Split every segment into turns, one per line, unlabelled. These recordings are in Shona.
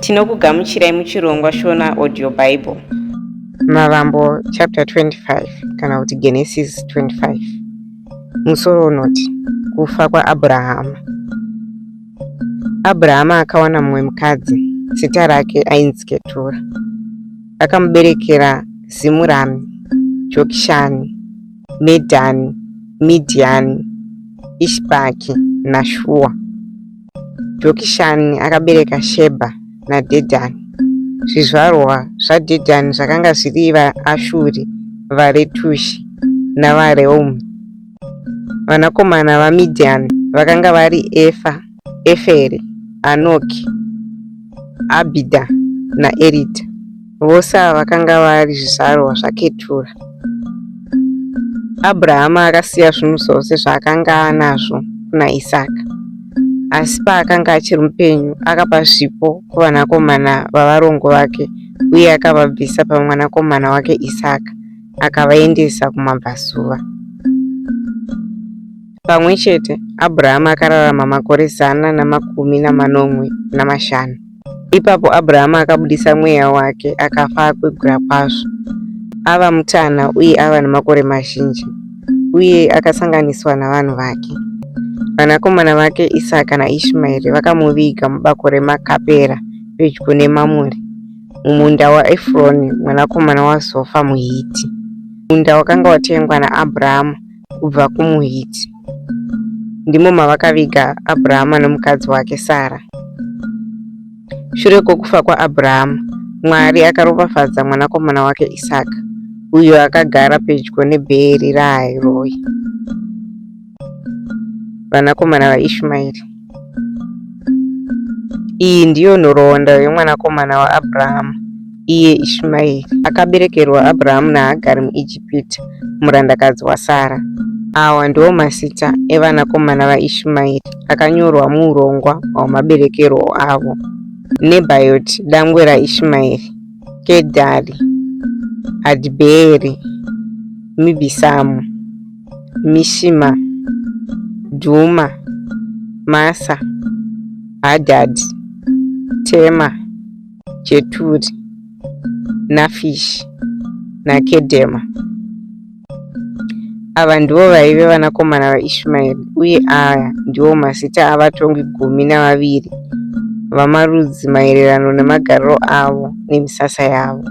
Tinokugamuchirai muchirongwa Shona Audio Bible.
Mavambo chapter 25 kana kuti Genesis 25. Musoro unoti Kufa kwaAbrahama. Abrahama akawana mumwe mukadzi, zita rake ainzi Ketura. Akamuberekera Zimurami, Jokishani, Medhani, Midhiani, Ishbhaki naShua. Jokishani akabereka Shebha naDhedhani. Zvizvarwa zvaDhedhani zvakanga zviri vaAshuri, vaRetushi navaReumi. Vanakomana vaMidhiani vakanga vari Efa, Eferi, Anoki, Abhidha naEridha. Vose ava vakanga vari zvizvarwa zvaKetura. Abrahama akasiya zvinhu zvose zvaakanga anazvo kuna Isaka. Asi paakanga achiri mupenyu, akapa zvipo kuvanakomana vavarongo vake uye akavabvisa pamwanakomana wake Isaka akavaendesa kumabvazuva. Pamwe chete, Abrahama akararama makore 175. Ipapo Abrahama akabudisa mweya wake akafa akwegura kwazvo, ava mutana uye ava namakore mazhinji, uye akasanganiswa navanhu vake. Vanakomana vake Isaka naIshmaeri vakamuviga mubako reMakapera pedyo neMamure, mumunda waEfroni mwanakomana waZofa muHiti, munda wakanga watengwa naAbrahama kubva kumuHiti. Ndimo mavakaviga Abrahama nomukadzi wake Sara. Shure kwokufa kwaAbrahama, Mwari akaropafadza mwanakomana wake Isaka, uyo akagara pedyo neBheeri raHairoi. Vanakomana vaIshmaeri. Iyi ndiyo nhoroondo yomwanakomana waAbrahama, iye Ishmaeri, akaberekerwa Abrahamu naHagari muIjipita, murandakadzi waSara. Awa ndiwo mazita evanakomana vaIshmaeri akanyorwa muurongwa hwamaberekerwo avo: Nebhayoti dangwe raIshmaeri, Kedhari, Adhibheeri, Mibhisamu, Mishima, Dhuma, Masa, Hadhadhi, Tema, Jeturi, Nafishi naKedhema. Ava ndivo vaive vanakomana vaIshmaeri, uye aya ndiwo mazita avatongi 12 vamarudzi maererano nemagariro avo nemisasa yavo.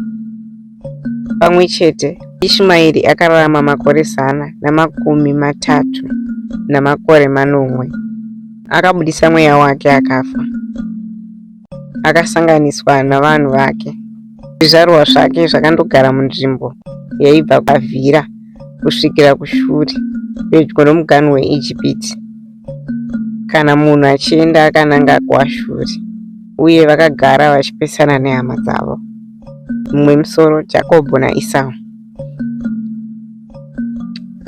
Pamwe chete, Ishmaeri akararama makore 137. Akabudisa mweya wake akafa, akasanganiswa navanhu vake. Zvizvarwa zvake zvakandogara munzvimbo yaibva kuHavhira kusvikira kuShuri, pedyo nomuganhu weIjipiti, kana munhu achienda akananga kuAshuri, uye vakagara vachipesana nehama dzavo. Mumwe musoro, Jakobho naIsau.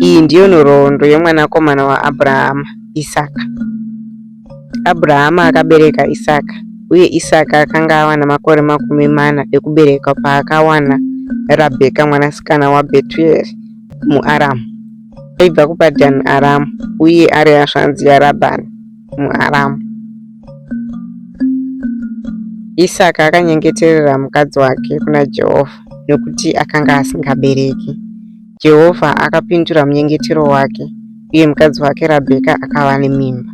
Iyi ndiyo nhoroondo yemwanakomana waAbrahama, Isaka. Abrahama akabereka Isaka, uye Isaka akanga ava namakore 40 ekuberekwa paakawana Rabheka mwanasikana waBhetueri muAramu. Aibva kuPadhani Aramu uye ari hanzvadzi yaRabhani muAramu. Isaka akanyengeterera mukadzi wake kuna Jehovha nokuti akanga asingabereki. Jehovha akapindura munyengetero wake, uye mukadzi wake Rabheka akava nemimba.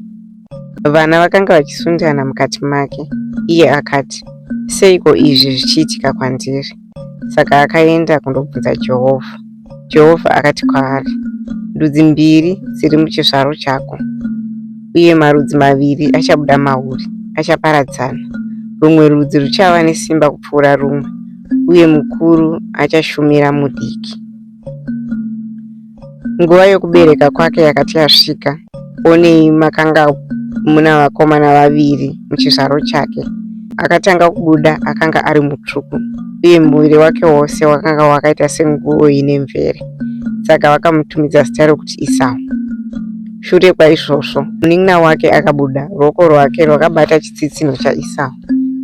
Vana vakanga vachisundana mukati make, iye akati, Seiko izvi zvichiitika kwandiri? Saka akaenda kundobvunza Jehovha. Jehovha akati kwaari, Ndudzi mbiri dziri muchizvaro chako, uye marudzi maviri achabuda mauri, achaparadzana. Rumwe rudzi ruchava nesimba kupfuura rumwe, uye mukuru achashumira mudiki. Nguva yokubereka kwake yakati yasvika, onei makanga muna vakomana vaviri muchizvaro chake. Akatanga kubuda akanga ari mutsvuku, uye muviri wake wose wakanga wakaita senguo ine mvere. Saka vakamutumidza zita rokuti Isau. Shure kwaizvozvo, munin'ina wake akabuda, ruoko rwake rwakabata chitsitsinho chaIsau.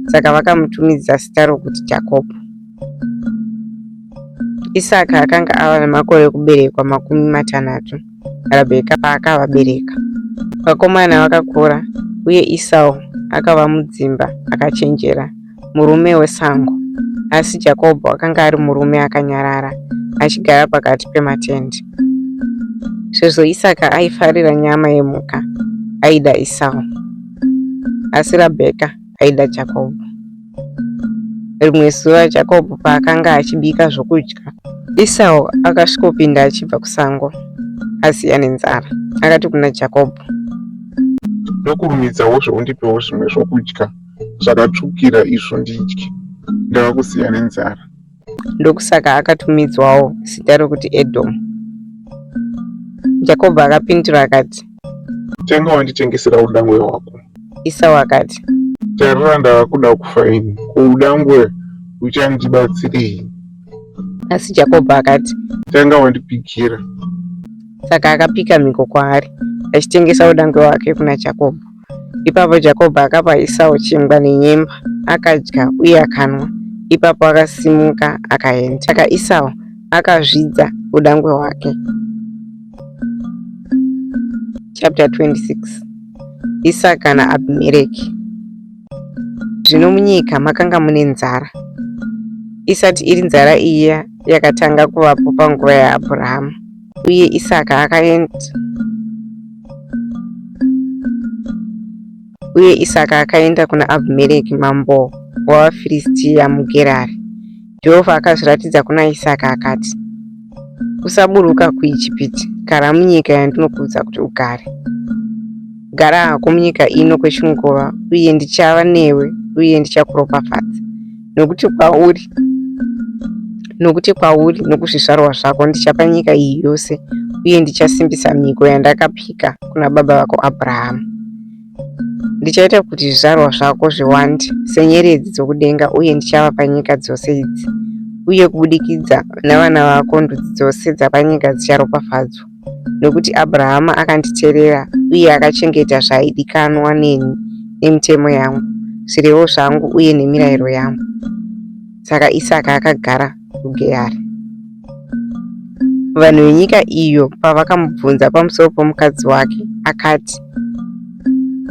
Saka vakamutumidza zita rokuti Jakobho. Isaka akanga ava namakore okuberekwa 60 Rabheka paakavabereka. Vakomana vakakura, uye Esau akava mudzimba akachenjera, murume wesango, asi Jakobho akanga ari murume akanyarara, achigara pakati pematende. Sezvo Isaka aifarira nyama yemhuka, aida Esau, asi Rabheka aida Jakobho. Rimwe zuva Jakobho paakanga achibika zvokudya, Esau akasvikopinda achibva kusango, aziya nenzara. Akati kuna Jakobho,
Ndokurumidzawozve undipewo zvimwe zvokudya zvakatsvukira izvo ndidye, ndava kuziya nenzara.
Ndokusaka akatumidzwawo zita rokuti Edhomu. Jakobho akapindura akati,
Tanga wanditengesera udangwe hwako.
Isau akati,
Tarira ndava kuda kufa ini, ko udangwe huchandibatsirei?
Asi Jakobho akati,
Tanga wandipikira.
Saka akapika mhiko kwaari, achitengesa udangwe hwake kuna Jakobho. Ipapo Jakobho akapa Esau chingwa nenyemba, akadya uye akanwa. Ipapo akasimuka akaenda. Saka Esau akazvidza udangwe hwake. Chapter 26 Isaka naAbhimereki. Zvino munyika makanga mune nzara, isati iri nzara iya yakatanga kuvapo panguva yaAbhurahama. Uye Isaka akaenda uye Isaka akaenda kuna Abhimereki mambo wavaFiristia muGerari. Jehovha akazviratidza kuna Isaka akati, Usaburuka kuIjipiti, gara munyika yandinokuudza kuti ugare. Gara hako munyika ino kwechinguva, uye ndichava newe uye ndichakuropafadza, nokuti kwauri nokuti kwauri nokuzvizvarwa zvako ndichapa nyika iyi yose, uye ndichasimbisa mhiko yandakapika kuna baba vako Abrahamu. Ndichaita kuti zvizvarwa zvako zviwande senyeredzi dzokudenga uye ndichavapa nyika dzose idzi, uye kubudikidza navana vako ndudzi dzose dzapanyika dzicharopafadzwa, nokuti Abrahama akanditeerera uye akachengeta zvaidikanwa neni nemitemo yangu, zvirevo zvangu uye nemirayiro yangu. Saka Isaka akagara kuGerari. Vanhu venyika iyo pavakamubvunza pamusoro pomukadzi wake, akati,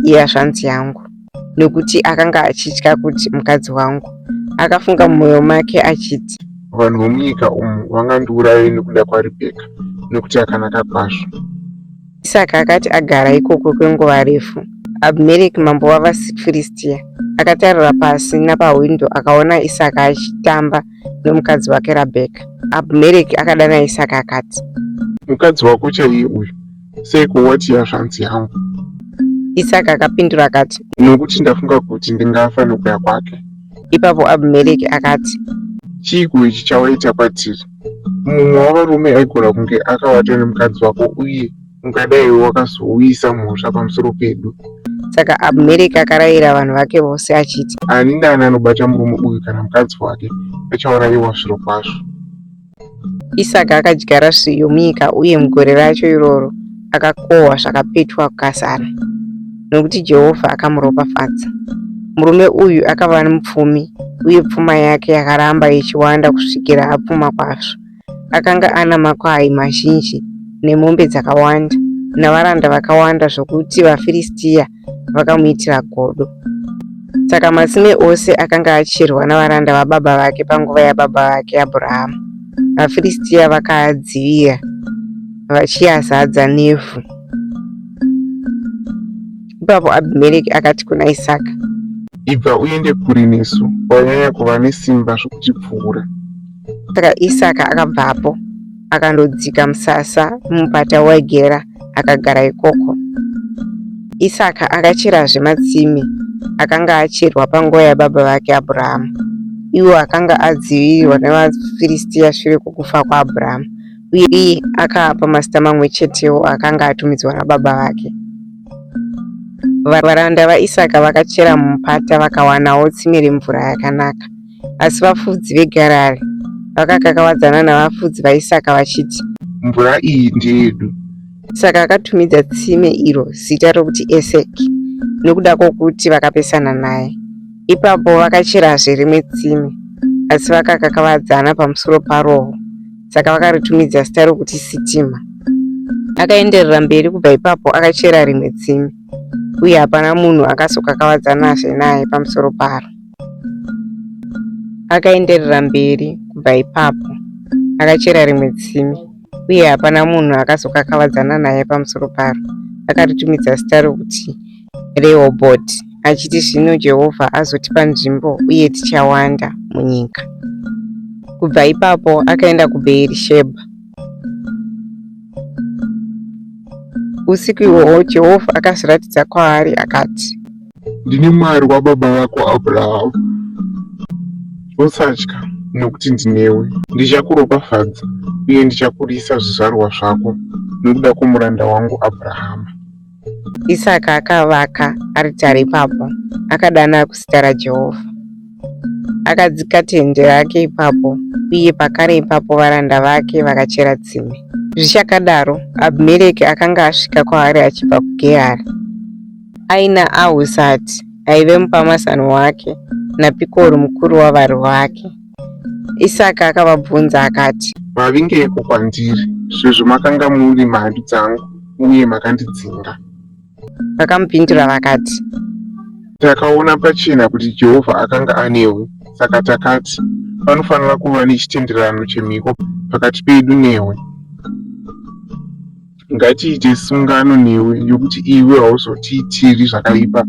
Ihazvanzi yangu, nokuti akanga achitya kuti, Mukadzi wangu. Akafunga mumwoyo make achiti,
Vanhu vomunyika umu vangandiuraye nokuda kwaRibheka, nokuti akanaka kwazvo.
Isaka akati agara ikoko kwenguva refu, Abhimereki mambo wavaFiristia akatarira pasi napahwindo akaona Isaka achitamba nomukadzi wake Rabheka. Abhimereki akadana Isaka akati,
Mukadzi wako chaiye uyu, seiko wati hazvanzi yangu?
Isaka akapindura akati,
Nokuti ndafunga kuti ndingafa nokuda kwake.
Ipapo Abhimereki akati,
Chiiko ichi chawaita kwatiri? Mumwe wavarume aigona kunge akavata nemukadzi wako uye ungadai wakazouyisa mhosva pamusoro pedu.
Saka Abhimereki akarayira vanhu vake vose achiti,
Ani naani anobata murume uyu kana mukadzi wake achaurayiwa zvirokwazvo.
Isaka akadyara zviyo munyika uye mugore racho iroro akakohwa zvakapetwa kazana, nokuti Jehovha akamuropafadza. Murume uyu akava mupfumi, uye pfuma yake yakaramba ichiwanda kusvikira apfuma kwazvo. Akanga ana makwai mazhinji nemombe dzakawanda navaranda vakawanda zvokuti vaFiristia vakamuitira godo. Saka matsime ose akanga acherwa navaranda vababa vake panguva yababa vake Abrahamu, vaFiristia vakaadzivira vachiazadza nevhu. Ipapo Abhimereki akati kuna Isaka,
Ibva uende kure nesu, wanyanya kuva nesimba zvokutipfuura.
Saka Isaka akabvapo akandodzika musasa mumupata weGera akagara ikoko. Isaka akacherazve matsime akanga acherwa panguva yababa vake Abrahamu, iwo akanga adzivirirwa nevaFiristia shure kwokufa kwaAbrahamu, uye akaapa mazita mamwe chetewo akanga atumidzwa nababa vake. Varanda vaIsaka vakachera mumupata vakawanawo tsime remvura yakanaka. Asi vafudzi veGerari vakakakavadzana navafudzi vaIsaka vachiti,
Mvura iyi ndeyedu.
Saka akatumidza tsime iro zita rokuti Eseki, nokuda kwokuti vakapesana naye. Ipapo vakacherazve rimwe tsime, asi vakakakavadzana pamusoro parowo, saka vakaritumidza zita rokuti Sitima. Akaenderera mberi kubva ipapo akachera rimwe tsime, uye hapana munhu akazokakavadzanazve naye pamusoro paro. Akaenderera mberi kubva ipapo, akachera rimwe tsime, uye hapana munhu akazokakavadzana naye pamusoro paro. Akaritumidza zita rokuti Rehobhoti, achiti, Zvino Jehovha azotipa nzvimbo uye tichawanda munyika. Kubva ipapo akaenda kuBheeri-shebha. Usiku ihwohwo Jehovha akazviratidza kwaari akati,
Ndini Mwari wababa vako Abrahamu. Usatya, nokuti ndinewe. Ndichakuropafadza uye ndichakurisa zvizvarwa zvako nokuda kwomuranda wangu Abrahama.
Isaka akavaka aritari ipapo, akadana kuzita raJehovha. Akadzika tende rake ipapo, uye pakare ipapo varanda vake vakachera tsime. Zvichakadaro, Abhimereki akanga asvika kwaari achibva kuGerari, aina Ahusati aive mupamazano wake naPikori mukuru wavarwi vake. Isaka akavabvunza akati,
Mavingeiko kwandiri, sezvo makanga muri mhandu dzangu uye makandidzinga?
Vakamupindura vakati,
Takaona pachena kuti Jehovha akanga anewe, saka takati, Panofanira kuva nechitenderano chemhiko pakati pedu newe. Ngatiite sungano newe yokuti iwe hauzotiitiri zvakaipa,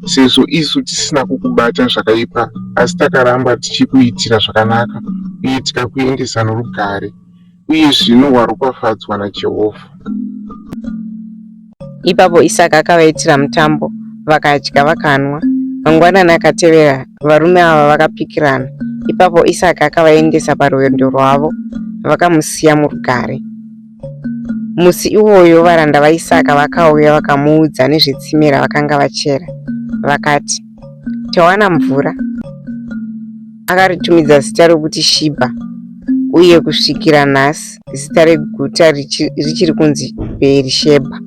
sezvo isu tisina kukubata zvakaipa asi takaramba tichikuitira zvakanaka uye tikakuendesa norugare. Uye zvino waropafadzwa naJehovha.
Ipapo Isaka akavaitira mutambo, vakadya vakanwa. Mangwanani akatevera, varume ava vakapikirana. Ipapo Isaka akavaendesa parwendo rwavo, vakamusiya murugare. Musi iwoyo varanda vaIsaka vakauya vakamuudza nezvetsime ravakanga vachera. Vakati, Tawana mvura. Akaritumidza zita rokuti Shibha, uye kusvikira nhasi zita reguta richiri kunzi Bheerishebha.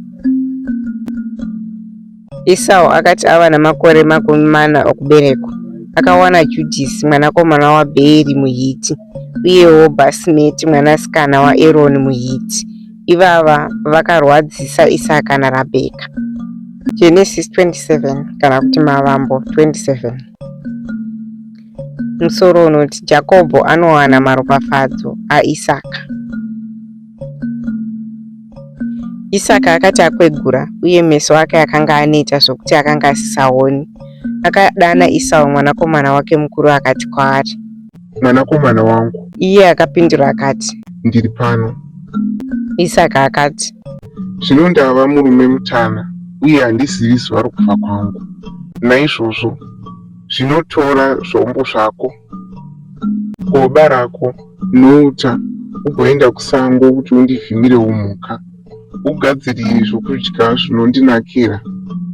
Esau akati ava namakore 40 okuberekwa, akawana Judhisi mwanakomana waBheeri muHiti, uyewo Bhasimeti mwanasikana waEroni muHiti. Ivava vakarwadzisa Isaka naRabheka. Genesis 27 kana kuti Mavambo 27. Musoro unoti Jakobho anowana maropafadzo aIsaka. Isaka akati akwegura uye meso ake akanga aneta zvokuti akanga asisaoni, akadana Esau mwanakomana wake mukuru akati kwaari,
Mwanakomana wangu.
Iye akapindura akati,
Ndiri pano.
Isaka akati,
Zvino ndava murume mutana uye handizivi zuva rokufa kwangu. Naizvozvo zvino tora zvombo zvako, goba rako nouta ugoenda kusango kuti undivhimirewo mhuka, ugadzirire zvokudya zvinondinakira,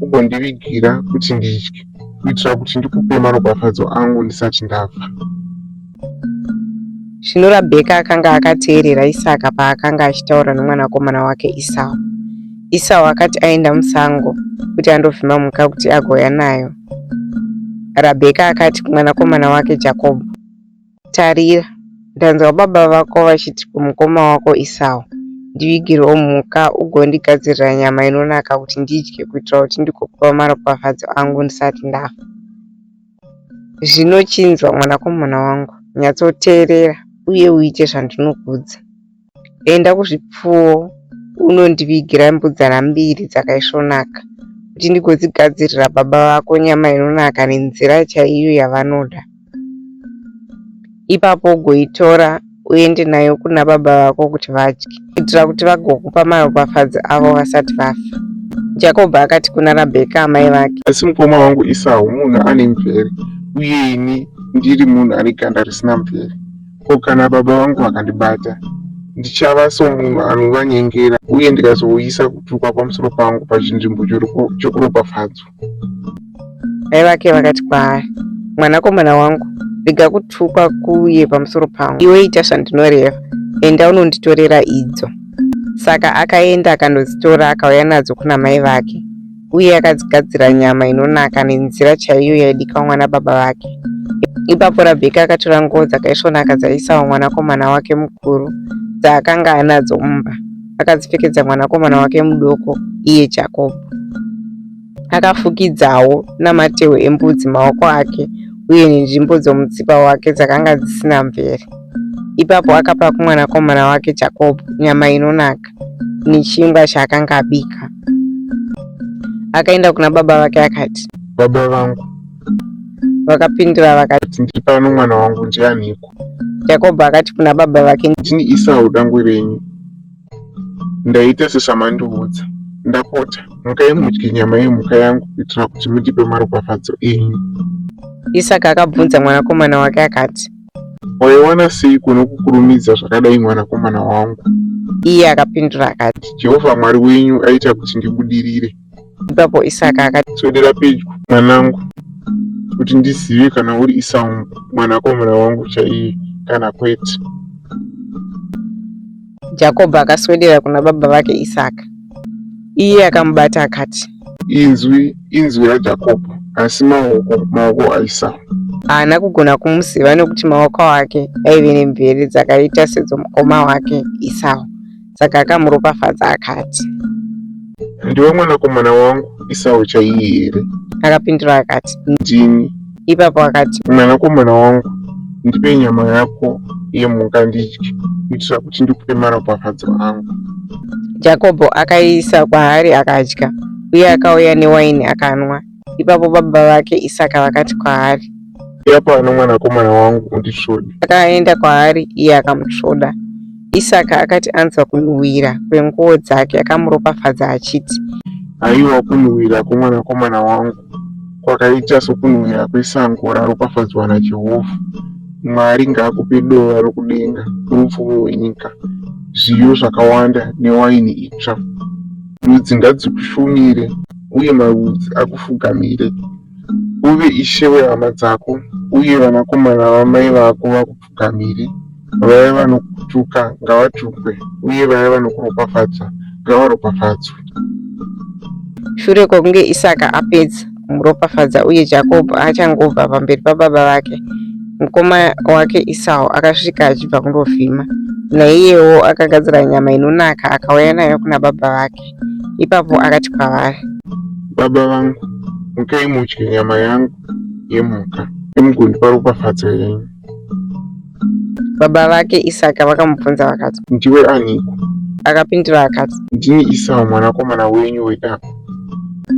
ugondivigira kuti ndidye, kuitira kuti ndikupe maropafadzo angu ndisati ndafa.
Zvino Rabheka akanga akateerera Isaka paakanga achitaura nomwanakomana wake Esau. Esau akati aenda musango kuti andovhima mhuka kuti agouya nayo, Rabheka akati kumwanakomana wake Jakobho, Tarira, ndanzwa baba vako vachiti kumukoma wako Esau, Ndivigirewo mhuka ugondigadzirira nyama inonaka kuti ndidye kuitira kuti ndigokupa maropafadzo angu ndisati ndafa. Zvino chinzwa, mwanakomana wangu, nyatsoteerera uye uite zvandinokuudza. Enda kuzvipfuwo unondivigira mbudzana mbiri dzakaisvonaka, kuti ndigodzigadzirira baba vako nyama inonaka nenzira chaiyo yavanoda. Ipapo ugoitora uende nayo kuna baba vako kuti vadye, kuitira kuti vagokupa maropafadzo avo vasati vafa. Jakobho akati kuna Rabheka amai vake,
Asi mukoma wangu Esau munhu ane mvere, uye ini ndiri munhu ane ganda risina mvere. Ko kana baba vangu vakandibata? Ndichava somunhu anovanyengera uye ndikazouyisa kutukwa pamusoro pangu pachinzvimbo chokuropafadzwa.
Mai vake vakati kwaari, Mwanakomana wangu, rega kutukwa kuuye pamusoro pangu. Iwe ita zvandinoreva, enda unonditorera idzo. Saka akaenda akandodzitora akauya nadzo kuna mai vake. uye akadzigadzira nyama inonaka nenzira chaiyo yaidikanwa nababa vake. Ipapo Rabheka akatora nguo dzakaisvonaka dzaEsau mwanakomana wake mukuru, dzaakanga anadzo mumba, akadzipfekedza mwanakomana wake mudoko, iye Jakobho. Akafukidzawo namatehwe embudzi maoko ake uye nenzvimbo dzomutsipa wake dzakanga dzisina mvere. Ipapo akapa kumwanakomana wake Jakobho nyama inonaka nechingwa chaakanga abika. Akaenda kuna baba vake akati,
Baba vangu.
Vakapindura vakati,
Ndiri pano mwana wangu, ndianiko?
Jakobho akati kuna baba vake,
Ndini Isau dangwe renyu. Ndaita sezvamandiudza. Ndapota, mukai mudye nyama yemhuka yangu kuitira kuti mundipe maropafadzo enyu.
Isaka akabvunza mwanakomana wake akati,
Waiwana seiko nokukurumidza zvakadai mwanakomana wangu?
Iye akapindura akati,
Jehovha Mwari wenyu aita kuti ndibudirire.
Ipapo Isaka akati,
Swedera pedyo, mwanangu, kuti ndizive kana uri Isau mwanakomana wangu chaiye kana kwete.
Jakobho akaswedera kuna baba vake Isaka. Iye akamubata akati,
Inzwi inzwi raJakobho, asi maoko maoko aIsau.
Haana kugona kumuziva nokuti maoko ake aive nemvere dzakaita sedzomukoma wake Isau. Saka akamuropafadza akati,
Ndiwe mwanakomana wangu Isau chaiye here?
Akapindura akati,
Ndini.
Ipapo akati,
Mwanakomana wangu, ndipe nyama yako yemhuka ndidye, kuitira kuti ndikupe maropafadzo angu.
Jakobho akaiisa kwaari akadya, uye akauya newaini akanwa. Ipapo baba vake Isaka vakati kwaari,
Uya pano mwanakomana wangu unditsvode.
Akaenda kwaari iye akamutsvoda. Isaka akati anzwa kunhuhwira kwenguo dzake akamuropafadza achiti,
Haiwa kunhuhwira kwomwanakomana wangu kwakaita sokunhuhwira kwesango raropafadzwa naJehovha. Mwari ngaakupe dova rokudenga noupfumi hwenyika, zviyo zvakawanda newaini itsva. Ndudzi ngadzikushumire uye marudzi akufugamire. Uve ishe wehama dzako, uye vanakomana vamai vako vakupfugamire. Vaya vanokutuka ngavatukwe, uye vaya vanokuropafadza ngavaropafadzwe.
Shure kwokunge Isaka apedza kumuropafadza uye Jakobho achangobva pamberi pababa vake, mukoma wake Isau akasvika achibva kundovhima. Naiyewo akagadzira nyama inonaka akauya nayo kuna baba vake. Ipapo akati kwavari,
Baba vangu, mukai mudye nyama yangu yemhuka, mugondipa ropafadzo yenyu.
Baba vake Isaka vakamubvunza vakati,
Ndiwe aniko?
Akapindura akati,
Ndini Isau mwanakomana wenyu wedangwe.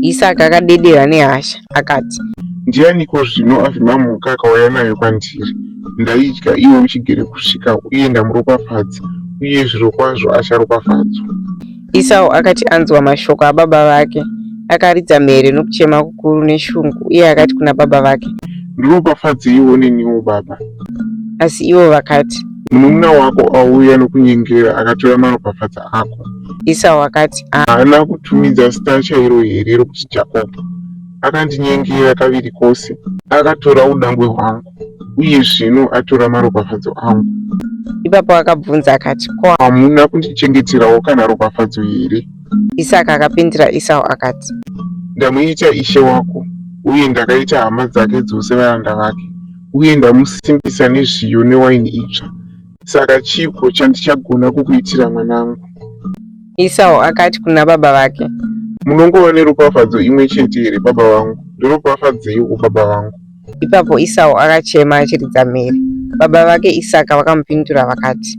Isaka akadedera nehasha akati,
Ndianiko zvino avhima mhuka akauya nayo kwandiri? Ndaidya iwe uchigere kusvika uye ndamuropafadza, uye zvirokwazvo acharopafadzwa.
Isau akati anzwa mashoko ababa vake, akaridza mhere nokuchema kukuru neshungu uye akati kuna baba vake,
Ndiropafadzeiwo neniwo baba.
Asi ivo vakati,
Munun'una wako auya nokunyengera akatora maropafadzo ako.
Isau akati,
Haana kutumidza zita chairo here rokuti Jakobho? Akandinyengera kaviri kose, akatora udangwe hwangu, uye zvino atora maropafadzo angu.
Ipapo akabvunza akati, Ko
hamuna kundichengeterawo kana ropafadzo here?
Isaka akapindura Esau akati,
Ndamuita ishe wako, uye ndakaita hama dzake dzose varanda vake, uye ndamusimbisa nezviyo newaini itsva. Saka chiiko chandichagona kukuitira mwanangu?
Esau akati kuna baba vake,
Munongova neropafadzo imwe chete here baba vangu? Ndiropafadzeiwo baba vangu.
Ipapo Esau akachema achiridza mhere. Baba vake Isaka vakamupindura vakati,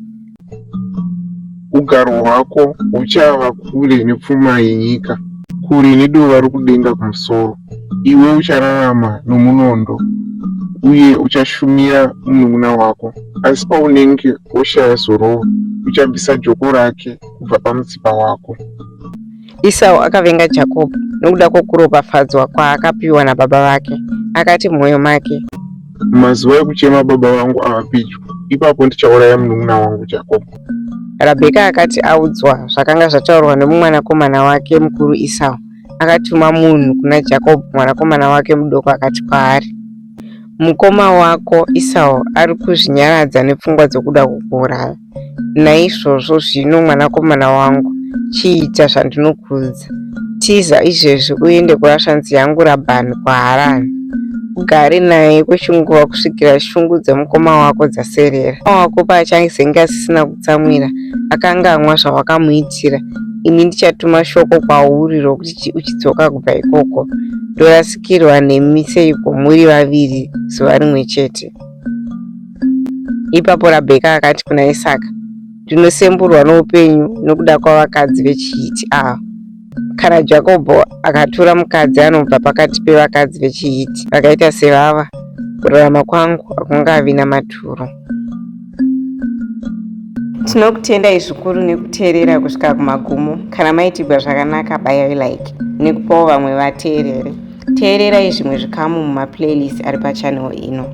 Ugaro hwako huchava kure nepfuma yenyika, kure nedova rokudenga kumusoro. Iwe uchararama nomunondo, uye uchashumira munun'una wako. Asi paunenge woshaya zororo, uchabvisa joko rake kubva pamutsipa wako.
Esau akavenga Jakobho nokuda kwokuropafadzwa kwaakapiwa nababa vake. Akati mumwoyo make,
Mazuva ekuchema baba vangu ava pedyo, ipapo ndichauraya munun'una wangu Jakobho.
Rabheka akati audzwa zvakanga zvataurwa nomwanakomana wake mukuru Esau, akatuma munhu kuna Jakobho mwanakomana wake mudoko akati kwaari, Mukoma wako Esau ari kuzvinyaradza nepfungwa dzokuda kukuuraya. Naizvozvo zvino mwanakomana wangu, chiita zvandinokuudza. Tiza izvezvi uende kuhasvanzi yangu Rabhani kuHarani. Ugare naye kwechinguva kusvikira shungu dzemukoma wako dzaserera. Mukoma wako paachazenge asisina kutsamwira, akanganwa zvawakamuitira, Ini ndichatuma shoko kwauri rokuti uchidzoka kubva ikoko. Ndorasikirwa nemi seiko muri vaviri zuva rimwe chete? Ipapo Rabheka akati kuna Isaka, Ndinosemburwa noupenyu nokuda kwavakadzi vechiHiti ava. Kana Jakobho akatora mukadzi anobva pakati pevakadzi vechiHiti vakaita sevava, kurarama kwangu hakungavi namaturo.
Tinokutendai zvikuru nekuteerera kusvika kumagumo. Kana maitigwa zvakanaka bayai like nekupawo vamwe vateerere. Teererai zvimwe zvikamu mumaplaylist ari pachannel ino.